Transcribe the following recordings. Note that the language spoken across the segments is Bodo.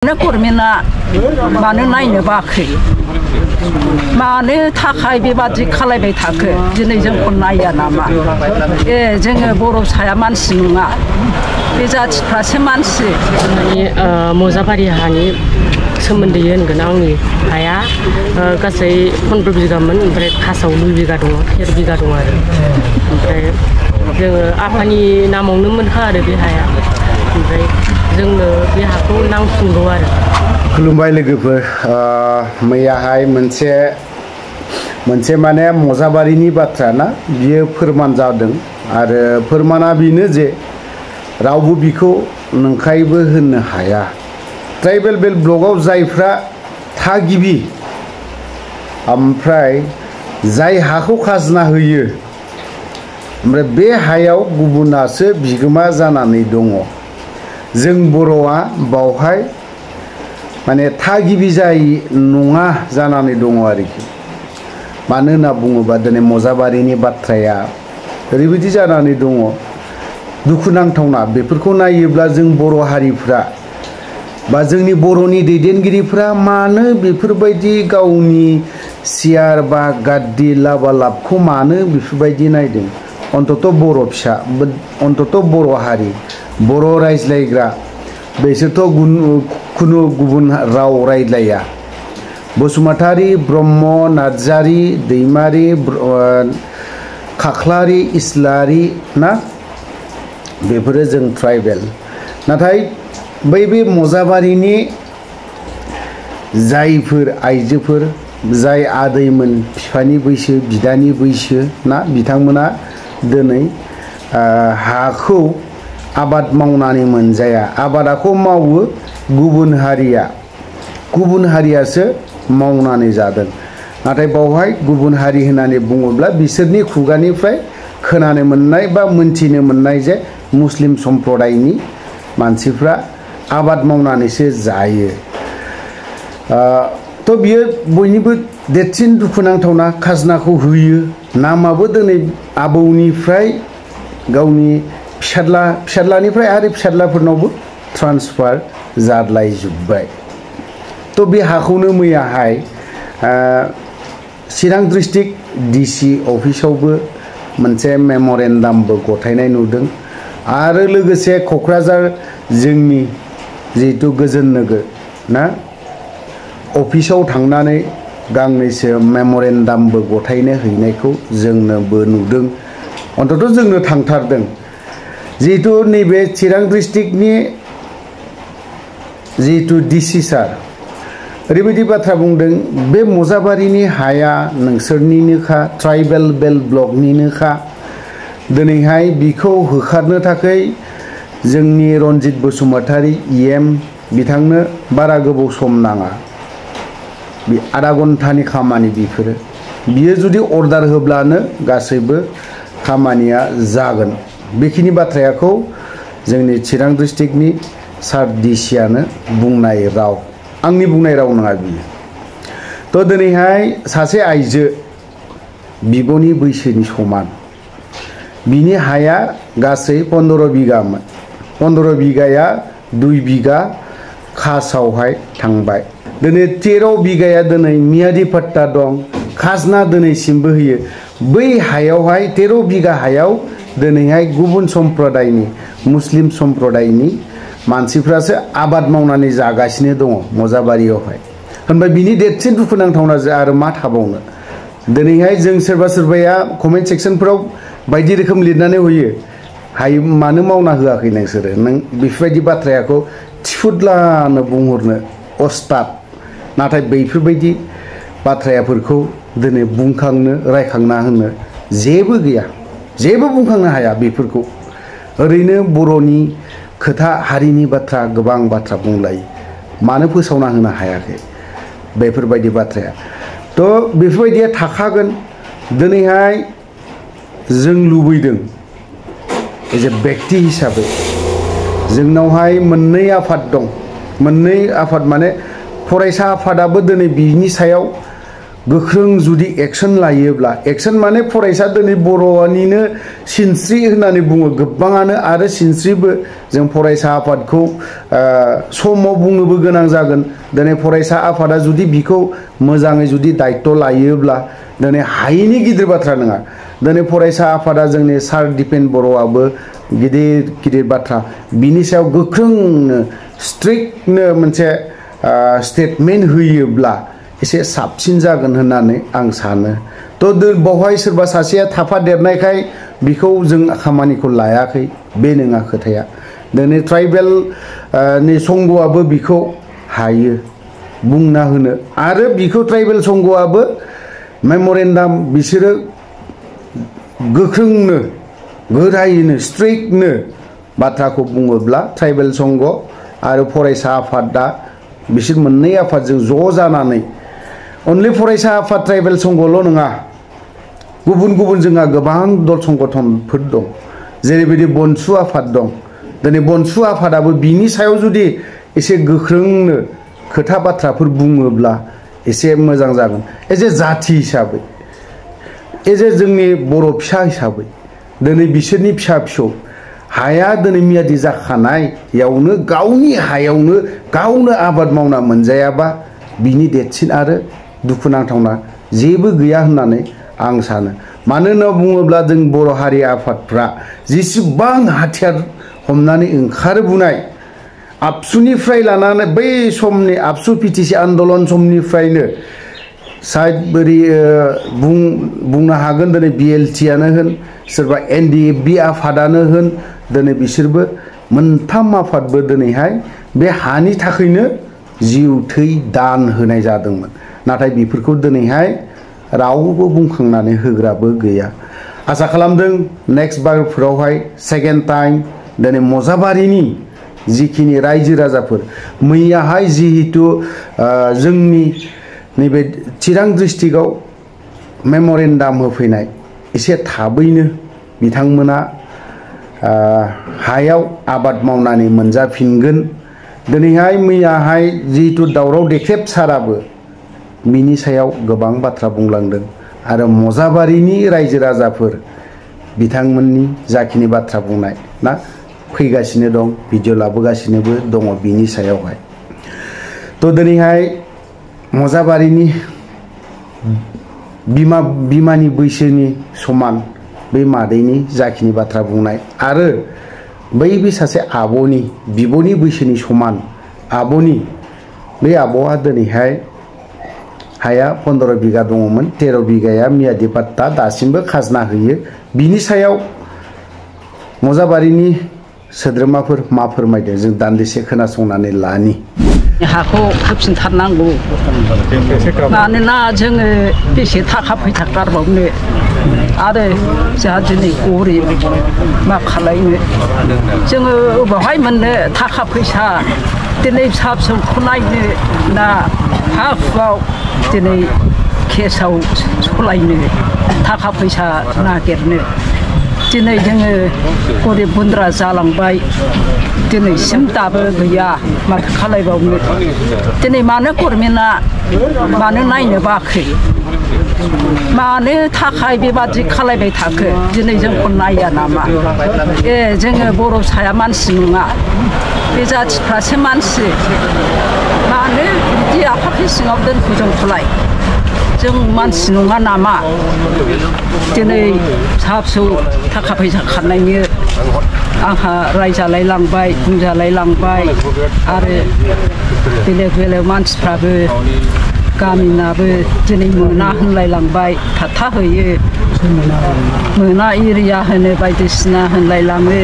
गभर्नमेन्टआ मानो नायनो बाखै मानो थाखाय बेबादि खालायबाय थाखो दिनै जोंखौ नाया नामा जोङो बर' फिसाया मानसि नङा बे जाथिफ्रासो मानसि मजाबारि हानि सोमोन्दै होनगोन आंनि हाया गासै 15 बिगामोन ओमफ्राय खासाव 2 बिगा दङ 13 बिगा दङ आरो ओमफ्राय जोङो आफानि नामावनो मोनखा आरो बे हाया ओमफ्राय जोंनो बे हाखौ नांफिनगौ आरो खुलुमबाय लोगोफोर मैयाहाय मोनसे माने मजाबारिनि बाथ्रा ना बियो फोरमान जादों आरो फोरमाना बेनो जे रावबो बिखौ नंखायबो होननो हाया ट्राइबेल बेल्ट ब्लकआव जायफ्रा थागिबि ओमफ्राय जाय हाखौ खाजोना होयो ओमफ्राय बे हायाव गुबुनासो बिगोमा जानानै दङ जों बर'आ बावहाय माने थागिबि जाय नङा जानानै दङ आरोखि मानो होनना बुङोबा दिनै मजाबारिनि बाथ्राया ओरैबायदि जानानै दङ दुखुनांथावना बेफोरखौ नायोब्ला जों बर' हारिफ्रा बा जोंनि बर'नि दैदेनगिरिफ्रा मानो बेफोरबायदि गावनि सियार बा गाद्दि लाबा लाबखौ मानो बेफोरबायदि नायदों अन्तत बर' फिसा अन्तत बर' हारि बर' रायज्लायग्रा बेसोरथ' खुनु गुबुन राव रायज्लाया बसुमतारी ब्रह्म नार्जारी दैमारी खाख्लारि इस्लारि ना बेफोरो जों ट्राइबेल नाथाय बे मजाबारिनि जायफोर आइजोफोर जाय आदैमोन बिफानि बैसो बिदानि बैसो ना बिथांमोना दिनै हाखौ आबाद मावनानै मोनजाया आबादखौ मावो गुबुन हारियासो मावनानै जादों नाथाय बावहाय गुबुन हारि होननानै बुङोब्ला बिसोरनि खुगानिफ्राय खोनानो मोननाय बा मोनथिनो मोननाय जे मुस्लिम सम्प्रदायनि मानसिफ्रा आबाद मावनानैसो जायो थ' बियो बयनिबो देरसिन दुखुनांथावना खाजोनाखौ होयो नामाबो दिनै आबौनिफ्राय गावनि फिसाज्लानिफ्राय आरो फिसाज्लाफोरनावबो ट्रान्सफार जादलायजोब्बाय थ' बे हाखौनो मैयाहाय चिरां डिस्ट्रिक्ट डिसि अफिसावबो मोनसे मेम'रेन्डामबो गथायनाय नुदों आरो लोगोसे क'क्राझार जोंनि जिहेतु गोजोन नोगोर ना अफिसाव थांनानै गांनैसो मेम'रेन्डामबो गथायनो हैनायखौ जोंनोबो नुदों अन्तत जोंनो थांथारदों जिहेतु नैबे चिरां डिस्ट्रिक्टनि जिहेतु डिसि सार ओरैबायदि बाथ्रा बुंदों बे मजाबारिनि हाया नोंसोरनिनोखा ट्राइबेल बेल्ट ब्लकनिनोखा दिनैहाय बिखौ होखारनो थाखाय जोंनि रन्जित बसुमतारी EM बिथांनो बारा गोबाव सम नाङा बे आधा घन्टानि खामानि बिफोरो बियो जुदि अर्डार होब्लानो गासैबो खामानिया जागोन बेखिनि बाथ्राखौ जोंनि चिरां डिस्ट्रिक्टनि सार डिसियानो बुंनाय राव आंनि बुंनाय राव नङा बियो थ' दिनैहाय सासे आइजो बिब'नि बैसोनि समान बिनि हाया गासै 15 बिगामोन 15 बिगाया 2 बिगा खासावहाय थांबाय दिनै 13 बिगाया दिनै मियादी पट्टा दं खाजोना दिनैसिमबो होयो बै हायावहाय 13 बिगा हायाव दिनैहाय गुबुन सम्प्रदायनि मुस्लिम सम्प्रदायनि मानसिफ्रासो आबाद मावनानै जागासिनो दङ मजाबारियावहाय होनबा बिनि देरसिन दुखुनांथावना आरो मा थाबावनो दिनैहाय जों सोरबाया कमेन्ट सेक्सनफोराव बायदि रोखोम लिरनानै होयो हाय मानो मावना होआखै नोंसोरो नों बेफोरबायदि बाथ्राखौ थिफुदलानो बुंहरनो अस्ताद नाथाय बेफोरबायदि बाथ्राफोरखौ दिनै बुंखांनो रायखांना होनो जेबो गैया जेबो बुंखांनो हाया बेफोरखौ ओरैनो बर'नि खोथा हारिनि बाथ्रा गोबां बाथ्रा बुंलायो मानो फोसावना होनो हायाखै बेफोरबायदि बाथ्राया थ' बेफोरबायदिया थाखागोन दिनैहाय जों लुबैदों एज ए बेक्ति हिसाबै जोंनावहाय मोननै आफाद दं मोननै आफाद माने फरायसा आफादाबो दिनै बिनि सायाव गोख्रों जुदि एक्शन लायोब्ला एक्शन माने फरायसा दिनै बर'निनो सिनस्रि होननानै बुङो गोबाङानो आरो सिनस्रिबो जों फरायसा आफादखौ समाव बुंनोबो गोनां जागोन दिनै फरायसा आफादा जुदि बिखौ मोजाङै जुदि दायित्व लायोब्ला दिनै हायिनि गिदिर बाथ्रा नङा दिनै फरायसा आफादा जोंनि सार दिपेन बर'आबो गिदिर गिदिर बाथ्रा बिनि सायाव गोख्रोंनो स्ट्रिक्टनो मोनसे स्टेटमेन्ट होयोब्ला एसे साबसिन जागोन होननानै आं सानो थ' बावहाय सोरबा सासेया थाफादेरनायखाय बिखौ जों खामानिखौ लायाखै बे नङा खोथाया दिनै ट्राइबेल नि संघआबो बिखौ हायो बुंना होनो आरो बिखौ ट्राइबेल संघआबो मेम'रेन्डाम बिसोरो गोख्रोंनो गोरायैनो स्ट्रिक्टनो बाथ्राखौ बुङोब्ला ट्राइबेल संघ आरो फरायसा आफादा बिसोर मोननै आफादजों ज' जानानै अनलि फरायसा आफाद ट्राइबेल संघल' नङा गुबुन गुबुन जोंहा गोबां दल संगठनफोर दं जेरैबायदि बनसु आफाद दं दिनै बनसु आफादाबो बिनि सायाव जुदि एसे गोख्रोंनो खोथा बाथ्राफोर बुङोब्ला एसे मोजां जागोन एज ए जाथि हिसाबै एज ए जोंनि बर' फिसा हिसाबै दिनै बिसोरनि फिसा फिसौ हाया दिनै मियादि जाखानायावनो गावनि हायावनो गावनो आबाद मावना मोनजायाबा बिनि देरसिन आरो दुखुनांथावना जेबो गैया होननानै आं सानो मानो होनना बुङोब्ला जों बर' हारि आफादफ्रा जेसेबां हाथियार हमनानै ओंखारबोनाय आबसुनिफ्राय लानानै बै समनि आबसु पिटिसि आन्दलन समनिफ्रायनो साइड बोरै बुंनो हागोन दिनै BLTआनो होन सोरबा NDFB आफादानो होन दिनै बिसोरबो मोनथाम आफादबो दिनैहाय बे हानि थाखायनो जिउ थै दान होनाय जादोंमोन नाथाय बेफोरखौ दिनैहाय रावबो बुंखांनानै होग्राबो गैया आसा खालामदों नेक्स्ट बारफोरावहाय सेकेन्ड टाइम दिनै मजाबारिनि जिखिनि रायजो राजाफोर मैयाहाय जिहेतु जोंनि नैबे चिरां डिस्ट्रिक्टआव मेम'रेन्डाम होफैनाय एसे थाबैनो बिथांमोना हायाव आबाद मावनानै मोनजाफिनगोन दिनैहाय मैयाहाय जिहेतु दावराव देख्रेब साराबो बिनि सायाव गोबां बाथ्रा बुंलांदों आरो मजाबारिनि रायजो राजाफोर बिथांमोननि जाखिनि बाथ्रा बुंनाय ना फैगासिनो दं भिडिअ लाबोगासिनोबो दङ बिनि सायावहाय थ' दिनैहाय मजाबारिनि बिमानि बैसोनि समान बे मादैनि जाखिनि बाथ्रा बुंनाय आरो बै सासे आब'नि बिब'नि बैसोनि समान आब'नि बे आब'आ दिनैहाय हाया 15 बिगा दङमोन 13 बिगाया मियादि पाट्टा दासिमबो खाजना होयो बिनि सायाव मजाबारिनि सोद्रोमाफोर मा फोरमायदों जों दान्दिसे खोनासंनानै लानि हाखौ होफिनथारनांगौ मानोना जोङो बेसे थाखा फैसा गारबावनो आरो जोंहा दिनै गरिब मा खालायनो जोङो बबेहाय मोननो थाखा फैसा दिनै फिसा फिसौखौ नायनो ना हा हुआव दिनै केसाव सलायनो थाखा फैसा नागिरनो दिनै जोङो गरिब गुन्द्रा जालांबाय दिनैसिम दाबो गैया माथो खालायबावनो दिनै मानो गभर्नमेन्टआ मानो नायनो बाखै मानो थाखाय बेबादि खालायबाय थाखो दिनै जोंखौ नाया नामा जोङो बर' फिसाया मानसि नङा बे जाथिफ्रासो मानसि मानो बिदि आफाखि सिङाव दोनखो जोंखौलाय जों मानसि नङा नामा दिनै फिसा फिसौ थाखा फैसा खारनायनि आंहा रायजालाय लांबाय बुंजालाय लांबाय आरो बेलेग बेलेग मानसिफ्राबो गामिनाबो दिनै मोना होनलाय लांबाय थाथा होयो मोना एरिया होनो बायदिसिना होनलाय लाङो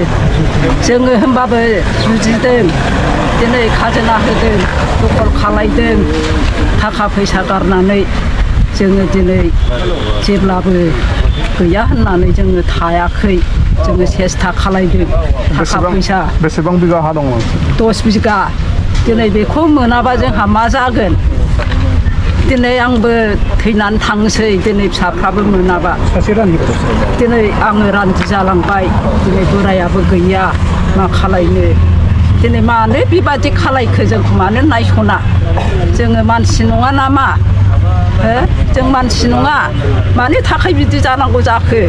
जोङो होनबाबो जुजिदों दिनै खाजोना होदों दखल खालायदों थाखा फैसा गारनानै जोङो दिनै जेब्लाबो गैया होननानै जोङो थायाखै जोङो सेस्था खालायदों थाखा फैसा बेसेबां बिगा हा दङ 10 बिगा दिनै बेखौ मोनाबा जोंहा मा जागोन दिनै आंबो थैनानै थांसै दिनै फिसाफ्राबो मोनाबा दिनै आङो रान्दि जालांबाय दिनै बोरायाबो गैया मा खालायनो दिनै मानो बेबादि खालायखो जोंखौ मानो नायस'ना जोङो मानसि नङा नामा जों मानसि नङा मानि थाखाय बिदि जानांगौ जाखो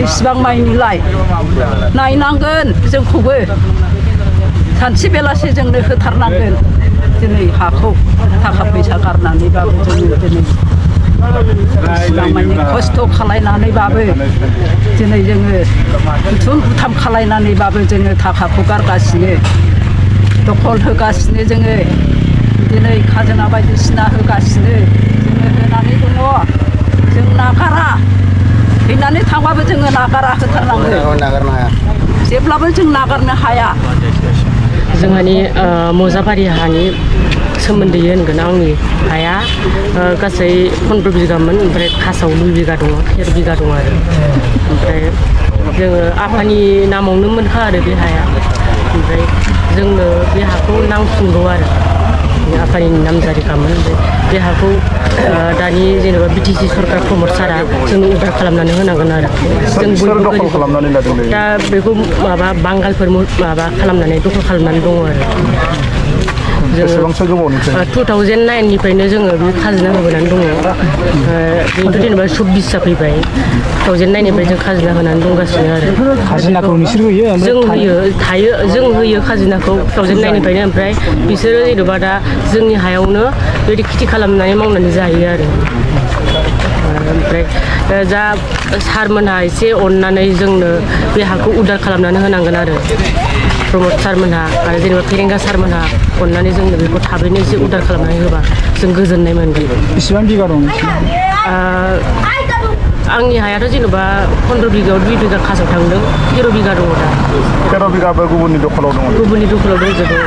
इसिबां माइनिलाय नायनांगोन जोंखौबो सानसे बेलासे जोंनो होथारनांगोन दिनै हाखौ थाखा फैसा गारनानैबाबो जोङो दिनै इसिबां मानि खस्थ' खालायनानैबाबो दिनै जोङो बुथुम बुथाम खालायनानैबाबो जोङो थाखाखौ गारगासिनो दखल होगासिनो जोङो दिनै खाजोना बायदिसिना होगासिनो जोङो होनानै दङ जों नागारा थैनानै थांबाबो जोङो नागारा होथारनांगोन जेब्लाबो जों नागारनो हाया जोंहानि मजाबारि हानि सोमोन्दै होनगोन आंनि हाया गासै 15 बिगामोन ओमफ्राय खासाव 2 बिगा दङ 13 बिगा दङ आरो ओमफ्राय जोङो आफानि नामावनो मोनखा आरो बे हाया ओमफ्राय जोंनो बे हाखौ नांफिनगौ आरो आफानि नामजारिखामोन बे हाखौ दानि जेनेबा बिटिसि सरकार प्रमद सारा जोंनो उदार खालामनानै होनांगोन आरो जों बयबो दा बेखौ माबा बांगालफोर माबा खालामनानै दखल खालामनानै दङ आरो जोङो 2009 निफ्रायनो जोङो बे खाजोना होबोनानै दङ बेथ' जेनेबा 24 जाफैबाय 2009 निफ्राय जों खाजोना होनानै दंगासिनो आरो खाजोनाखौ नोंसोर होयो जों होयो थायो जों होयो खाजोनाखौ 2009 निफ्रायनो ओमफ्राय बिसोरो जेनेबा दा जोंनि हायावनो बेबायदि खेथि खालामनानै मावनानै जायो आरो ओमफ्राय जा सारमोनहा एसे अननानै जोंनो बे हाखौ उदार खालामनानै होनांगोन आरो प्रमद सारमोनहा आरो जेनेबा फेरेंगा सारमोनहा अननानै जोंनो बेखौ थाबैनो एसे उदार खालामनानै होबा जों गोजोननाय मोनगोन बेसेबां बिगा दं आंनि हायाथ' जेनेबा 15 बिगायाव 2 बिगा खासाव थांदों 13 बिगा दङ दा 13 बिगाबो गुबुननि दखलाव दङ गुबुननि दखलाव दंजोबो